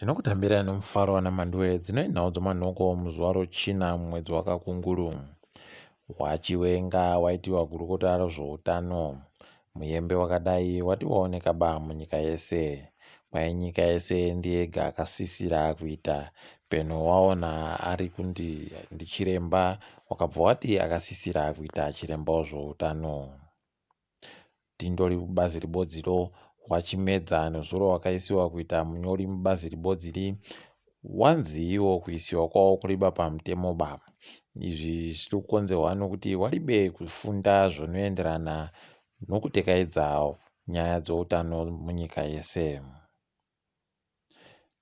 Tinokutambirai nomufaro vana Mhanduwe dzinoi nhau dzomanhoko muzuva rochina mumwedzi waKakunguru. WaChiwenga waitiwa gurukota rezvoutano. Muyembe wakadai wati waoneka ba munyika yese. Kwai nyika yese ndiye ega akasisira kuita peno waona ari kundi ndichiremba wakabva wati akasisira kuita chiremba wezvoutano. Tindori kubazi ribodziro waChimedza nezuro wakaisiwa kuita munyori mubazi ribodziri wanzi iwo kuisiwa kwawo kuriba pamutemo ba. Izvi zviri kukonzerwa nokuti waribe kufunda zvinoenderana nokutekaidza nyaya dzoutano munyika yese.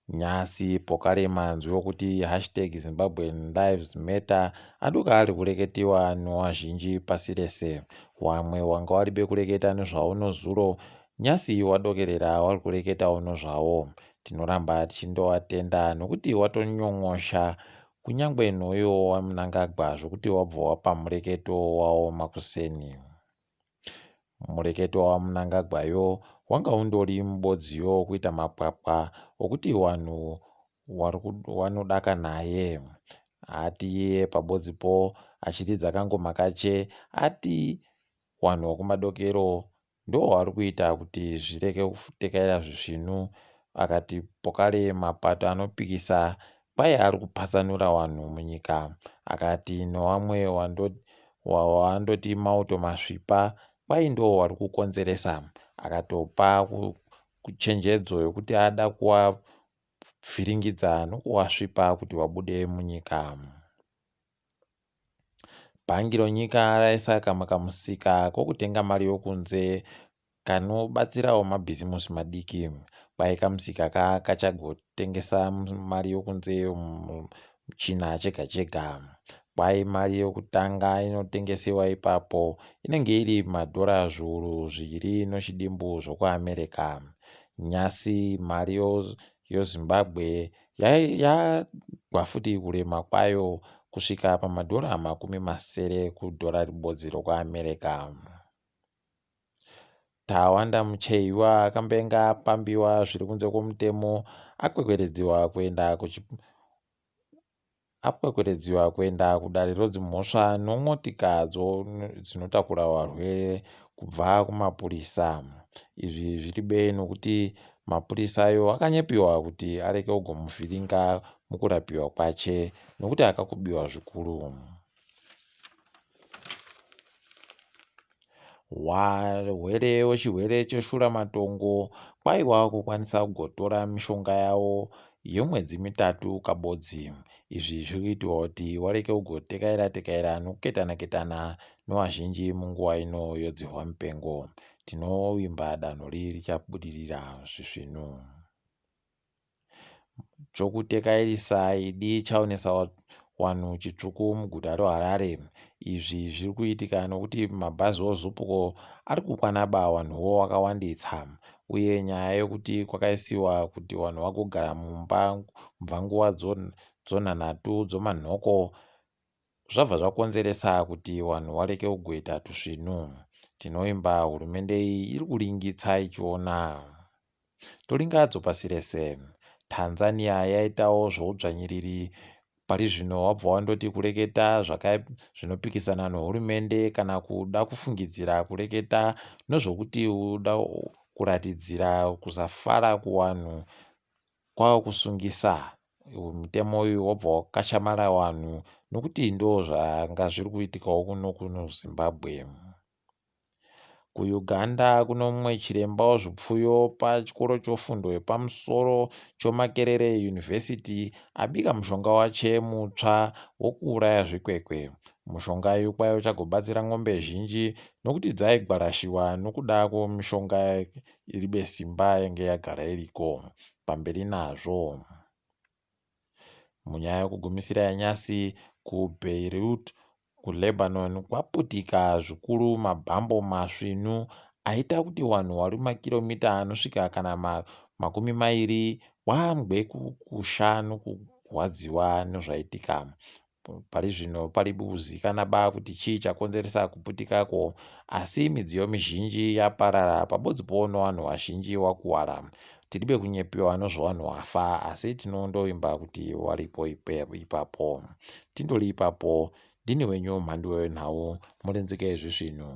Nyasi pokare manzwi okuti hashtag Zimbabwean Lives Matter adoka ari kureketiwa nowazhinji pasi rese. Wamwe wanga waribe kureketa nezvawo nozuro, nyasi wadokerera wari kureketawo nozvawo. Tinoramba tichindowatenda nokuti watonyon'osha kunyangwe noiwo waMnangagwa zvokuti wabva wapa mureketo wawo makuseni. Mureketo waMnangagwa yo wanga undori mubodziyo kuita mapwapwa okuti wanhu wanodaka naye. Ati iye pabodzipo achiridza kangoma kache ati wanhu wekumadokero ndo wari kuita kuti zvireke kutekaira zvisvinu akati pokare mapato anopikisa kwai ari kupatsanura wanhu munyika akati newamwe wandoti mauto masvipa kwai ndo wari kukonzeresa akatopa kuchenjedzo yokuti ada kuwavhiringidza nokuwasvipa kuti wabude munyika. Bhangi ronyika raisa kamwe kamusika kokutenga mari yokunze kanobatsirawo mabhizimusi madiki. Kwai kamusika ka kachagotengesa mari yokunze muchina chega chega. Kwai mari yokutanga inotengesewa ipapo inenge iri madhora zviuru zviviri nochidimbu zvokuAmerica. Nyasi mari yoZimbabwe yagwa futi kurema kwayo kusvika pamadhora 60 kudhora ribodzi rokuAmerica. Tawanda Muchehiwa akambenge apambiwa zviri kunze kwomutemo akwekweredziwa kuenda akwekweredziwa kuenda kudare rodzimhosva nomotika dzinotakura varwere kubva kumapurisa. Izvi zviri be nokuti mapurisa ayo akanyepiwa kuti areke kugomuvhiringa mukurapiwa kwache nokuti akakubiwa zvikuru. Warwere wechirwere cheshuramatongo kwaiwa kukwanisa kugotora mishonga yawo yemwedzi mitatu kabodzi. Izvi zviri kuitirwa kuti wareke kugotekaira tekaira nokuketana ketana nowazhinji munguva ino yodzihwa mupengo. Tinovimba danho riri richabudirira zvisvinu. Chokutekairisa idi chaonesa wanhu chitsvuku muguta roHarare. Izvi zviri kuitika nokuti mabhazi oZupco ari kukwana ba wanhuwo wakawanditsa. Uye nyaya yokuti kwakaisiwa kuti vanhu vagogara mumba kubva nguva dzonhanhatu dzomanhoko zvabva zvakonzeresa kuti vanhu vareke kugoita tusvinu. Tinovimba hurumende iyi iri kuringitsa ichiona. Toringadzo pasi rese. Tanzania yaitawo zvoudzvanyiriri pari zvino wabva wandoti kureketa zvinopikisana nehurumende kana kuda kufungidzira kureketa nezvokuti uda kuratidzira kusafara kuwanhu kwava kusungisa. Mutemo uyu wabva wakashamara vanhu nokuti ndo zvanga zviri kuitikawo kuno kuno Zimbabwe. KuUganda kune mumwe chiremba wezvipfuyo pachikoro chofundo yepamusoro choMakerere University abika mushonga wache mutsva wokuuraya zvikwekwe. Mushonga uyu kwai uchagobatsira mombe zhinji nokuti dzaigwarashiwa nokuda kwemishonga iribe simba yange yagara iriko. Pamberi nazvo. Munyaya yekugumisira yanyasi kuBeirut kuLebanon kwaputika zvikuru mabhambo masvinu aita kuti vanhu vari makiromita anosvika kana 20 wangwe kukusha nokurwadziwa nezvaitika. Pari zvino pari kuzikana ba kuti chii chakonzeresa kuputikako asi midziyo mizhinji yaparara pabodzipo nevanhu vazhinji wakuwara. Tiribe kunyepewa nozvowanhu wafa, asi tinondovimba kuti waripo ipapo. Tindori ipapo, ndini wenyu mhanduwe wenhau, murinzike zvisvinu.